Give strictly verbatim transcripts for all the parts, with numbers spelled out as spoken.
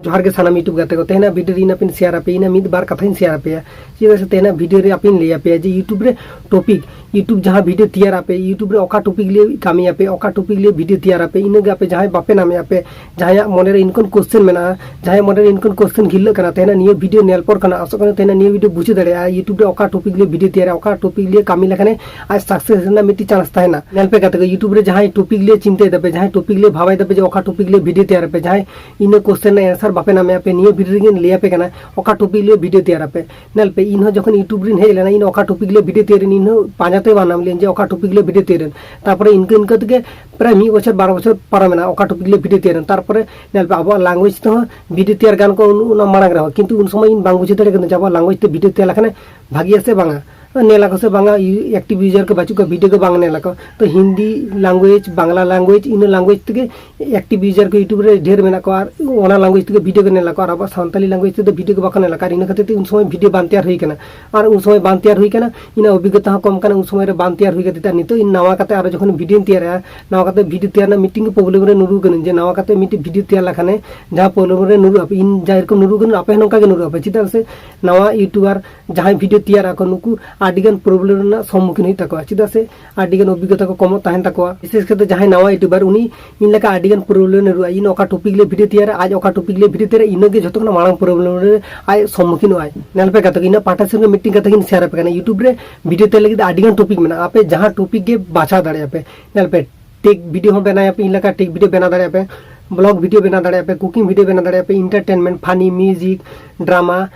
ᱡᱚᱦᱟᱨ ᱜᱮ ᱥᱟᱱᱟᱢ YouTube ᱜᱟᱛᱮ ᱠᱚ᱾ ᱛᱮᱦᱮᱧᱟᱜ video ᱨᱮ ᱤᱧ ᱟᱯᱮᱧ share ᱟᱯᱮᱭᱟ, ᱤᱧᱟᱹᱜ ᱢᱤᱫ ᱵᱟᱨ ᱠᱟᱛᱷᱟᱧ share ᱟᱯᱮᱭᱟ᱾ ᱪᱮᱫᱟᱜ ᱥᱮ ᱛᱮᱦᱮᱧᱟᱜ video ᱨᱮ ᱟᱯᱮᱧ ᱞᱟᱹᱭ ᱟᱯᱮᱭᱟ ᱡᱮ YouTube ᱨᱮ topic, YouTube ᱡᱟᱦᱟᱸ video ᱛᱮᱭᱟᱨ ᱟᱯᱮ, YouTube ᱨᱮ ᱚᱠᱟ topic ᱞᱤᱭᱮ ᱠᱟᱹᱢᱤ ᱟᱯᱮ, ᱚᱠᱟ topic ᱞᱤᱭᱮ video ᱛᱮᱭᱟᱨ ᱟᱯᱮ, ᱤᱱᱟᱹᱜᱮ ᱟᱯᱮ ᱡᱟᱦᱟᱸᱭ ᱵᱟᱯᱮ ᱱᱟᱢᱮ ᱟᱯᱮ, ᱡᱟᱦᱟᱸᱭᱟᱜ ᱢᱚᱱᱮᱨᱮ ᱤᱱᱠᱟᱹᱱ question ᱢᱮᱱᱟᱜᱼᱟ, ᱡᱟᱦᱟᱸᱭ ᱢᱚᱱᱮᱨᱮ ᱤᱱᱠᱟᱹᱱ question ᱜᱷᱤᱨᱞᱟᱹᱜ ᱠᱟᱱᱟ, ᱛᱮᱦᱮᱧᱟᱜ ᱱᱤᱭᱟᱹ video ᱧᱮᱞ ᱯᱚᱨ ᱠᱷᱚᱱᱟᱜ ᱟᱥᱚᱜ ᱠᱟᱱᱟ ᱛᱮᱦᱮᱧᱟᱜ ᱱᱤᱭᱟᱹ video ᱵᱩᱡᱷᱟᱹᱣ ᱫᱟᱲᱮᱭᱟᱜᱼᱟ YouTube ᱨᱮ ᱚᱠᱟ topic ᱞᱤᱭᱮ video ᱛᱮᱭᱟᱨᱟ, ᱚᱠᱟ topic ᱞᱤᱭᱮ ᱠᱟᱹᱢᱤ ᱞᱮᱠᱷᱟᱱᱮ ᱟᱡ success ᱨᱮᱱᱟᱜ ᱢᱤᱫᱴᱤᱡ chance ᱛᱟᱦᱮᱱᱟ᱾ ᱧᱮᱞ ᱯᱮ ᱜᱟᱛᱮ ᱠᱚ, YouTube ᱨᱮ ᱡᱟᱦᱟᱸᱭ topic ᱞᱤᱭᱮ ᱪᱤᱱᱛᱟᱹᱭ ᱫᱟᱯᱮ, ᱡᱟᱦᱟᱸᱭ topic ᱞᱤᱭᱮ ᱵᱷᱟᱵᱟᱭ ᱫᱟᱯᱮ ᱡᱮ ᱚᱠᱟ topic ᱞᱤᱭᱮ video ᱛᱮᱭᱟᱨ ᱟᱯᱮ, ᱡᱟᱦᱟᱸᱭ ᱤᱱᱟᱹ question ᱨᱮᱱᱟᱜ answer ᱵᱟᱯᱮ ᱱᱟᱢᱮ ᱟᱯᱮ, ᱱᱤᱭᱟᱹ video ᱨᱮᱜᱮᱧ ᱞᱟᱹᱭ ᱟᱯᱮ ᱠᱟᱱᱟ ᱚᱠᱟ topic ᱞᱤᱭᱮ video ᱛᱮᱭᱟᱨ ᱟᱯᱮ᱾ ᱧᱮᱞ ᱯᱮ, ᱤᱧ ᱦᱚᱸ ᱡᱚᱠᱷᱚᱱ YouTube ᱨᱤᱧ ᱦᱮᱡ ᱞᱮᱱᱟ, ᱤᱧ ᱚᱠᱟ topic ᱞᱤᱭᱮ video ᱛᱮᱭᱟᱨ ᱤᱧ ᱦᱚᱸ ᱯᱟᱸᱡᱟ ᱛᱮ ᱵᱟᱝ ᱱᱟᱢ ᱞᱮᱱ ᱡᱮ ᱚᱠᱟ topic ᱞᱤᱭᱮ video ᱛᱮᱭᱟᱨ ᱤᱧ᱾ ᱛᱟᱨᱯᱚᱨᱮ ᱤᱱᱠᱟᱹ ᱤᱱᱠᱟᱹ ᱛᱮᱜᱮ ᱯᱨᱟᱭ ᱢᱤᱫ ᱵᱚᱪᱷᱚᱨ ᱵᱟᱨ ᱵᱚᱪᱷᱚᱨ ᱯᱟᱨᱚᱢ ᱮᱱᱟ ᱚᱠᱟ topic ᱞᱤᱭᱮ video ᱛᱮᱭᱟᱨ ᱮᱱ᱾ ᱛᱟᱨᱯᱚᱨᱮ ᱧᱮᱞ ᱯᱮ, ᱟᱵᱚᱣᱟᱜ language ᱛᱮᱦᱚᱸ video ᱛᱮᱭᱟᱨ ᱜᱟᱱ ᱠᱚ ᱩᱱ-, ᱚᱱᱟ ᱢᱟᱲᱟᱝ ᱨᱮᱦᱚᱸ, ᱠᱤᱱᱛᱩ ᱩᱱ ᱥᱚᱢᱚᱭ ᱤᱧ ᱵᱟᱝ ᱵᱩᱡᱷᱟᱹᱣ ᱫᱟᱲᱮ ᱠᱟᱹᱫᱟᱹᱧ ᱡᱮ ᱟᱵᱚᱣᱟᱜ language ᱛᱮ video ᱛᱮᱭᱟᱨ ᱞᱮᱠᱷᱟᱱ ᱵᱷᱟᱜᱤᱭᱟ ᱥᱮ ᱵᱟᱝᱟ, ᱧᱮᱞ ᱟᱠᱚ ᱥᱮ ᱵᱟᱝᱟ, ᱤ-, active user ᱠᱚ ᱵᱟᱹᱪᱩᱜ ᱠᱚᱣᱟ, video ᱠᱚ ᱵᱟᱝ ᱧᱮᱞ ᱟᱠᱚ᱾ ᱛᱚ ᱦᱤᱱᱫᱤ language, ᱵᱟᱝᱞᱟ language, ᱤᱱᱟᱹ language ᱛᱮᱜᱮ active user ᱠᱚ YouTube ᱨᱮ ᱰᱷᱮᱨ ᱢᱮᱱᱟᱜ ᱠᱚᱣᱟ, ᱟᱨ ᱚᱱᱟ language ᱛᱮᱜᱮ video ᱠᱚ ᱧᱮᱞ ᱟᱠᱚ, ᱟᱨ ᱟᱵᱚᱣᱟᱜ ᱥᱟᱱᱛᱟᱞᱤ language ᱛᱮᱫᱚ video ᱠᱚ ᱵᱟᱠᱚ ᱧᱮᱞ ᱟᱠᱚ᱾ ᱟᱨ ᱤᱱᱟᱹ ᱠᱷᱟᱹᱛᱤᱨ ᱛᱮ ᱩᱱ ᱥᱚᱢᱚᱭ video ᱵᱟᱝ ᱛᱮᱭᱟᱨ ᱦᱩᱭ ᱠᱟᱱᱟ, ᱟᱨ ᱩᱱ ᱥᱚᱢᱚᱭ ᱵᱟᱝ ᱛᱮᱭᱟᱨ ᱦᱩᱭ ᱠᱟᱱᱟ, ᱤᱧᱟᱹᱜ ᱚᱵᱷᱤᱜᱽᱜᱚᱛᱟ ᱦᱚᱸ ᱠᱚᱢ ᱠᱟᱱᱟ, ᱩᱱ ᱥᱚᱢᱚᱭ ᱨᱮ ᱵᱟᱝ ᱛᱮᱭᱟᱨ ᱦᱩᱭ ᱠᱷᱟᱹᱛᱤᱨ ᱛᱮ᱾ ᱟᱨ ᱱᱤᱛᱚᱜ ᱤᱧ ᱱᱟᱣᱟ ᱠᱟᱛᱮ ᱟᱨᱚ ᱡᱚᱠᱷᱚᱱ videoᱧ ᱛᱮᱭᱟᱨᱟ, ᱱᱟᱣᱟ ᱠᱟᱛᱮ video ᱛᱮᱭᱟᱨ ᱨᱮᱱᱟᱜ ᱢᱤᱫᱴᱤᱱ ᱜᱮ problem ᱨᱮ ᱧᱩᱨᱩ ᱠᱟᱹᱱᱟᱹᱧ, ᱡᱮ ᱱᱟᱣᱟ ᱠᱟᱛᱮ ᱢᱤᱫᱴᱤᱡ video ᱛᱮᱭᱟᱨ ᱞᱮᱠᱷᱟᱱᱮ ᱡᱟᱦᱟᱸ problem ᱨᱮ ᱧᱩᱨᱩᱜ ᱟᱯᱮ, ᱤᱧ ᱡᱟᱦᱟᱸ ᱨᱚᱠᱚᱢ ᱧᱩᱨᱩ ᱠᱟᱹᱱᱟᱹᱧ, ᱟᱯᱮ ᱦᱚᱸ ᱱᱚᱝᱠᱟ ᱜᱮ ᱧᱩᱨᱩᱜ ᱟᱯᱮ᱾ ᱪᱮᱫᱟᱜ ᱥᱮ ᱱᱟᱣᱟ YouTuber ᱡᱟᱦᱟᱸᱭ video ᱛᱮᱭᱟᱨᱟ ᱠᱚ, ᱱᱩᱠᱩ ᱟᱹᱰᱤᱜᱟᱱ problem ᱨᱮᱱᱟᱜ ᱥᱚᱢᱢᱩᱠᱷᱤᱱ ᱦᱩᱭᱩᱜ ᱛᱟᱠᱚᱣᱟ᱾ ᱪᱮᱫᱟᱜ ᱥᱮ ᱟᱹᱰᱤᱜᱟᱱ ᱚᱵᱷᱤᱜᱽᱜᱚᱛᱟ ᱠᱚ ᱠᱚᱢᱚᱜ ᱛᱟᱦᱮᱱ ᱛᱟᱠᱚᱣᱟ᱾ ᱵᱤᱥᱮᱥ ᱠᱟᱛᱮ ᱡᱟᱦᱟᱸᱭ ᱱᱟᱣᱟ YouTuber, ᱩᱱᱤ ᱤᱧ ᱞᱮᱠᱟ ᱟᱹᱰᱤᱜᱟᱱ problem ᱨᱮ ᱧᱩᱨᱩᱜᱼᱟ᱾ ᱤᱧ ᱚᱠᱟ topic ᱞᱤᱭᱮ video ᱛᱮᱭᱟᱨᱟ, ᱟᱡ ᱚᱠᱟ topic ᱞᱤᱭᱮ video ᱛᱮᱭᱟᱨᱟ, ᱤᱱᱟᱹᱜᱮ ᱡᱷᱚᱛᱚ ᱠᱷᱚᱱᱟᱜ ᱢᱟᱲᱟᱝ problem ᱨᱮ ᱟᱡ ᱥᱚᱢᱢᱩᱠᱷᱤᱱᱚᱜᱼᱟᱭ᱾ ᱧᱮᱞ ᱯᱮ ᱜᱟᱛᱮ ᱠᱚ, ᱤᱧᱟᱹᱜ ᱯᱟᱦᱴᱟ ᱥᱮᱱ ᱠᱷᱚᱱ ᱢᱤᱫᱴᱤᱡ ᱠᱟᱛᱷᱟ ᱜᱤᱧ share ᱟᱯᱮ ᱠᱟᱱᱟ᱾ YouTube ᱨᱮ video ᱛᱮᱭᱟᱨ ᱞᱟᱹᱜᱤᱫ ᱟᱹᱰᱤᱜᱟᱱ topic ᱢᱮᱱᱟᱜᱼᱟ, ᱟᱯᱮ ᱡᱟᱦᱟᱸ topic ᱜᱮ ᱵᱟᱪᱷᱟᱣ ᱫᱟᱲᱮᱭᱟᱜᱼᱟ ᱯᱮ᱾ ᱧᱮᱞ ᱯᱮ, tech video ᱦᱚᱸ ᱵᱮᱱᱟᱣ ᱟᱯᱮ, ᱤᱧ ᱞᱮᱠᱟ tech video ᱵᱮᱱᱟᱣ ᱫᱟᱲᱮᱭᱟᱜᱼᱟ ᱯᱮ, vlog video ᱵᱮᱱᱟᱣ ᱫᱟᱲᱮᱭᱟᱜᱼᱟ ᱯᱮ, cooking video ᱵᱮᱱᱟᱣ ᱫᱟᱲᱮᱭᱟᱜᱼᱟ ᱯᱮ, entertainment, funny, music, drama,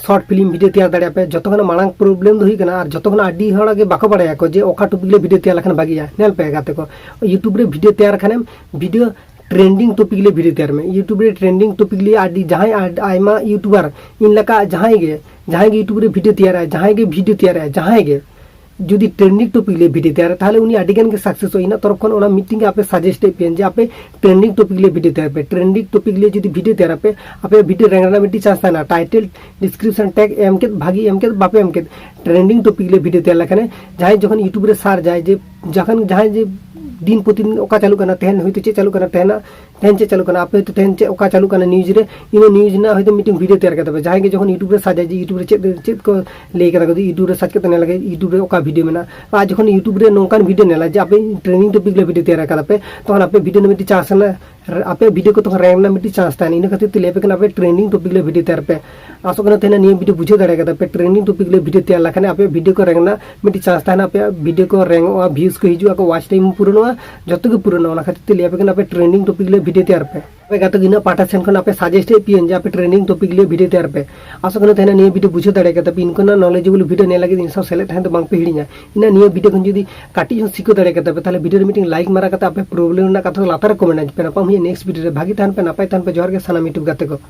short film video ᱛᱮᱭᱟᱨ ᱫᱟᱲᱮᱭᱟᱜᱼᱟ ᱯᱮ᱾ ᱡᱚᱛᱚ ᱠᱷᱚᱱᱟᱜ ᱢᱟᱲᱟᱝ problem ᱫᱚ ᱦᱩᱭᱩᱜ ᱠᱟᱱᱟ, ᱟᱨ ᱡᱚᱛᱚ ᱠᱷᱚᱱᱟᱜ ᱟᱹᱰᱤ ᱦᱚᱲ ᱜᱮ ᱵᱟᱠᱚ ᱵᱟᱲᱟᱭᱟ ᱠᱚ ᱡᱮ ᱚᱠᱟ topic ᱞᱮ video ᱛᱮᱭᱟᱨ ᱞᱮᱠᱷᱟᱱ ᱵᱷᱟᱜᱤᱜᱼᱟ᱾ ᱧᱮᱞ ᱯᱮ ᱜᱟᱛᱮ ᱠᱚ, YouTube ᱨᱮ video ᱛᱮᱭᱟᱨ ᱠᱷᱟᱱᱮᱢ video trending topic ᱞᱮ video ᱛᱮᱭᱟᱨ ᱢᱮ᱾ YouTube ᱨᱮ trending topic ᱞᱤᱭᱮ ᱟᱹᱰᱤ ᱡᱟᱦᱟᱸᱭ ᱟᱭ-, ᱟᱭᱢᱟ YouTuber, ᱤᱧ ᱞᱮᱠᱟ ᱡᱟᱦᱟᱸᱭ ᱜᱮ, ᱡᱟᱦᱟᱸᱭ ᱜᱮ YouTube ᱨᱮ video ᱛᱮᱭᱟᱨᱟᱭ, ᱡᱟᱦᱟᱸᱭ ᱜᱮ video ᱛᱮᱭᱟᱨᱟᱭ, ᱡᱟᱦᱟᱸᱭ ᱜᱮ ᱡᱩᱫᱤ trending topic ᱞᱤᱭᱮ video ᱛᱮᱭᱟᱨᱟ, ᱛᱟᱦᱞᱮ ᱩᱱᱤ ᱟᱹᱰᱤ ᱜᱟᱱ ᱜᱮ successᱚᱜᱼᱟ᱾ ᱤᱧᱟᱹᱜ ᱛᱚᱨᱚᱯ ᱠᱷᱚᱱ ᱚᱱᱟ ᱢᱤᱫᱴᱤᱝ ᱜᱮ ᱟᱯᱮ suggest ᱮᱫ ᱯᱮᱭᱟᱧ ᱡᱮ ᱟᱯᱮ trending topic ᱞᱤᱭᱮ video ᱛᱮᱭᱟᱨ ᱯᱮ᱾ Trending topic ᱞᱤᱭᱮ ᱡᱩᱫᱤ video ᱛᱮᱭᱟᱨ ᱟᱯᱮ, ᱟᱯᱮᱭᱟᱜ video rank ᱨᱮᱱᱟᱜ ᱢᱤᱫᱴᱤᱡ chance ᱛᱟᱦᱮᱱᱟ᱾ Title, description tag ᱮᱢ ᱠᱮᱫ, ᱵᱷᱟᱜᱤ ᱮᱢ ᱠᱮᱫ, ᱵᱟᱯᱮ ᱮᱢ ᱠᱮᱫ, trending topic ᱞᱤᱭᱮ video ᱛᱮᱭᱟᱨ ᱞᱮᱠᱷᱟᱱᱮ ᱡᱟᱦᱟᱸᱭ ᱡᱚᱠᱷᱚᱱ YouTube ᱨᱮ search ᱟᱭ, ᱡᱮ ᱡᱚᱠᱷᱚᱱ ᱡᱟᱦᱟᱸᱭ ᱡᱮ ᱫᱤᱱ ᱯᱨᱚᱛᱤᱫᱤᱱ ᱚᱠᱟ ᱪᱟᱹᱞᱩᱜ ᱠᱟᱱᱟ, ᱛᱮᱦᱮᱧ ᱦᱚᱭᱛᱳ ᱪᱮᱫ ᱪᱟᱹᱞᱩᱜ ᱠᱟᱱᱟ, ᱛᱮᱦᱮᱧᱟᱜ ᱛᱮᱦᱮᱧ ᱪᱮᱫ ᱪᱟᱹᱞᱩᱜ ᱠᱟᱱᱟ, ᱟᱯᱮ ᱦᱚᱭᱛᱳ ᱛᱮᱦᱮᱧ ᱪᱮᱫ ᱚᱠᱟ ᱪᱟᱹᱞᱩᱜ ᱠᱟᱱᱟ ᱱᱤᱭᱩᱡᱽ ᱨᱮ, ᱤᱱᱟᱹ ᱱᱤᱭᱩᱡᱽ ᱨᱮᱱᱟᱜ ᱦᱚᱭᱛᱳ ᱢᱤᱫᱴᱮᱱ ᱵᱷᱤᱰᱤᱭᱳ ᱛᱮᱭᱟᱨ ᱠᱟᱛᱮ ᱯᱮ, ᱡᱟᱦᱟᱸᱭ ᱜᱮ ᱡᱚᱠᱷᱚᱱ ᱭᱩᱴᱩᱵᱽ ᱨᱮ ᱥᱟᱨᱪ ᱟᱭ ᱡᱮ ᱭᱩᱴᱩᱵᱽ ᱨᱮ ᱪᱮᱫ ᱪᱮᱫ ᱠᱚ ᱞᱟᱹᱭ ᱠᱟᱫᱟ ᱠᱚ, ᱭᱩᱴᱩᱵᱽ ᱨᱮ ᱥᱟᱨᱪ ᱠᱟᱛᱮ ᱧᱮᱞ ᱞᱟᱹᱜᱤᱫ ᱭᱩᱴᱩᱵᱽ ᱨᱮ ᱚᱠᱟ ᱵᱷᱤᱰᱤᱭᱳ ᱢᱮᱱᱟᱜᱼᱟ᱾ ᱟᱨ ᱡᱚᱠᱷᱚᱱ ᱭᱩᱴᱩᱵᱽ ᱨᱮ ᱱᱚᱝᱠᱟᱱ ᱵᱷᱤᱰᱤᱭᱳ ᱧᱮᱞᱟ ᱡᱮ ᱟᱯᱮ ᱴᱨᱮᱱᱤᱝ ᱴᱚᱯᱤᱠ ᱞᱮ ᱵᱷᱤᱰᱤᱭᱳ ᱛᱮᱭᱟᱨ ᱠᱟᱫᱟ ᱯᱮ, ᱛᱚᱠᱷᱚᱱ ᱟᱯᱮ ᱵᱷᱤᱰᱤᱭᱳ ᱨᱮ ᱢᱤᱫᱴᱤᱡ ᱪᱟᱱᱥ ᱨᱮᱱᱟᱜ ᱟᱨ ᱟᱯᱮᱭᱟᱜ ᱵᱷᱤᱰᱤᱭᱳ ᱠᱚ ᱛᱚᱠᱷᱚᱱ ᱨᱮᱝᱠ ᱨᱮᱱᱟᱜ ᱢᱤᱫᱴᱤᱡ ᱪᱟᱱᱥ ᱛᱟᱦᱮᱱᱟ᱾ ᱤᱱᱟᱹ ᱠᱷᱟᱹᱛᱤᱨ ᱛᱮ ᱞᱟᱹᱭ ᱟᱯᱮ ᱠᱟᱱᱟ ᱟᱯᱮ ᱴᱨᱮᱱᱤᱝ ᱴᱚᱯᱤᱠ ᱞᱮ ᱵᱷᱤᱰᱤᱭᱳ ᱛᱮᱭᱟᱨ ᱯᱮ᱾ ᱟᱥᱚᱜ ᱠᱟᱱᱟ ᱛᱮᱦᱮᱧ ᱱᱤᱭᱟᱹ ᱵᱷᱤᱰᱤᱭᱳ ᱵᱩᱡᱷᱟᱹᱣ ᱫᱟᱲᱮ ᱠᱟᱫᱟ ᱯᱮ᱾ ᱴᱨᱮᱱᱤᱝ ᱴᱚᱯᱤᱠ ᱞᱮ ᱵᱷᱤᱰᱤᱭᱳ ᱛᱮᱭᱟᱨ ᱞᱮᱠᱷᱟᱱ ᱟᱯᱮᱭᱟᱜ ᱵᱷᱤᱰᱤᱭᱳ ᱠᱚ ᱨᱮᱝᱠ ᱨᱮᱱᱟᱜ ᱢᱤᱫᱴᱤᱡ ᱪᱟᱱᱥ ᱛᱟᱦᱮᱱᱟ, ᱟᱯᱮᱭᱟᱜ ᱵᱷᱤᱰᱤᱭᱳ ᱠᱚ ᱨᱮᱝᱚᱜᱼᱟ, ᱵᱷᱤᱭᱩᱡᱽ ᱠᱚ ᱦᱤᱡᱩᱜᱼᱟ, ᱟᱠᱚ ᱣᱟᱪ ᱴᱟᱭᱤᱢ ᱯᱩᱨᱟᱹᱱᱚᱜᱼᱟ, ᱡᱚᱛᱚ ᱜᱮ ᱯᱩᱨᱟᱹᱱᱚᱜᱼᱟ᱾ ᱚᱱᱟ ᱠᱷᱟᱹᱛᱤᱨ ᱛᱮ ᱞᱟᱹᱭ ᱟᱯᱮ ᱠᱟᱱᱟ ᱟᱯᱮ ᱴᱨᱮᱱᱤᱝ ᱴᱚᱯᱤᱠ ᱞᱮ ᱵᱷᱤᱰᱤᱭᱳ ᱛᱮᱭᱟᱨ ᱯᱮ᱾ ᱟᱯᱮ ᱜᱟᱛᱮ ᱠᱚ ᱤᱧᱟᱹᱜ ᱯᱟᱦᱴᱟ ᱥᱮᱱ ᱠᱷᱚᱱ ᱟᱯᱮ ᱥᱟᱡᱮᱥᱴ ᱮᱫ ᱯᱮᱭᱟᱹᱧ ᱡᱮ ᱟᱯᱮ ᱴᱨᱮᱱᱤᱝ ᱴᱚᱯᱤᱠ ᱞᱮ ᱵᱷᱤᱰᱤᱭᱳ ᱛᱮᱭᱟᱨ ᱯᱮ᱾ ᱟᱥᱚᱜ ᱠᱟᱱᱟ ᱛᱮᱦᱮᱧ ᱱᱤᱭᱟᱹ ᱵᱷᱤᱰᱤᱭᱳ ᱵᱩᱡᱷᱟᱹᱣ ᱫᱟᱲᱮ ᱠᱟᱫᱟ ᱯᱮ, ᱤᱱᱠᱟᱹᱱᱟᱜ ᱱᱚᱞᱮᱡᱮᱵᱚᱞ ᱵᱷᱤᱰᱤᱭᱳ ᱧᱮᱞ ᱞᱟᱹᱜᱤᱫ ᱤᱧ ᱥᱟᱶ ᱥᱮᱞᱮᱫ ᱛᱟᱦᱮᱸ ᱫᱚ ᱵᱟᱝ ᱯᱮ ᱦᱤᱲᱤᱧᱟ᱾ ᱤᱱᱟᱹ ᱱᱤᱭᱟᱹ ᱵᱷᱤᱰᱤᱭᱳ ᱠᱷᱚᱱ ᱡᱩᱫᱤ ᱠᱟᱹᱴᱤᱡ ᱦᱚᱸ ᱥᱤᱠᱷᱟᱹᱣ ᱫᱟᱲᱮ ᱠᱟᱫᱟ ᱯᱮ, ᱛᱟᱦᱚᱞᱮ ᱵᱷᱤᱰᱤᱭᱳ ᱨᱮ ᱢᱤᱫᱴᱮᱱ ᱞᱟᱭᱤᱠ ᱢᱟᱨᱟ ᱠᱟᱛᱮ ᱟᱯᱮ ᱯᱨᱚᱵᱞᱮᱢ ᱨᱮᱱᱟᱜ ᱠᱟᱛᱷᱟ ᱫᱚ ᱞᱟᱛᱟᱨ ᱨᱮ ᱠᱚᱢᱮᱱᱴ ᱟᱹᱧ ᱯᱮ᱾ ᱧᱟᱯᱟᱢ ᱦᱩᱭᱩᱜᱼᱟ ᱱᱮᱠᱥᱴ ᱵᱷᱤᱰᱤᱭᱳ ᱨᱮ᱾ ᱵᱷᱟᱹᱜᱤ ᱛᱟᱦᱮᱱ ᱯᱮ, ᱱᱟᱯᱟᱭ ᱛᱟᱦᱮᱱ ᱯᱮ᱾ ᱡᱚᱦᱟᱨ ᱜᱮ ᱥᱟᱱᱟᱢ ᱭᱩᱴᱩᱵᱽ ᱜᱟᱛᱮ ᱠᱚ᱾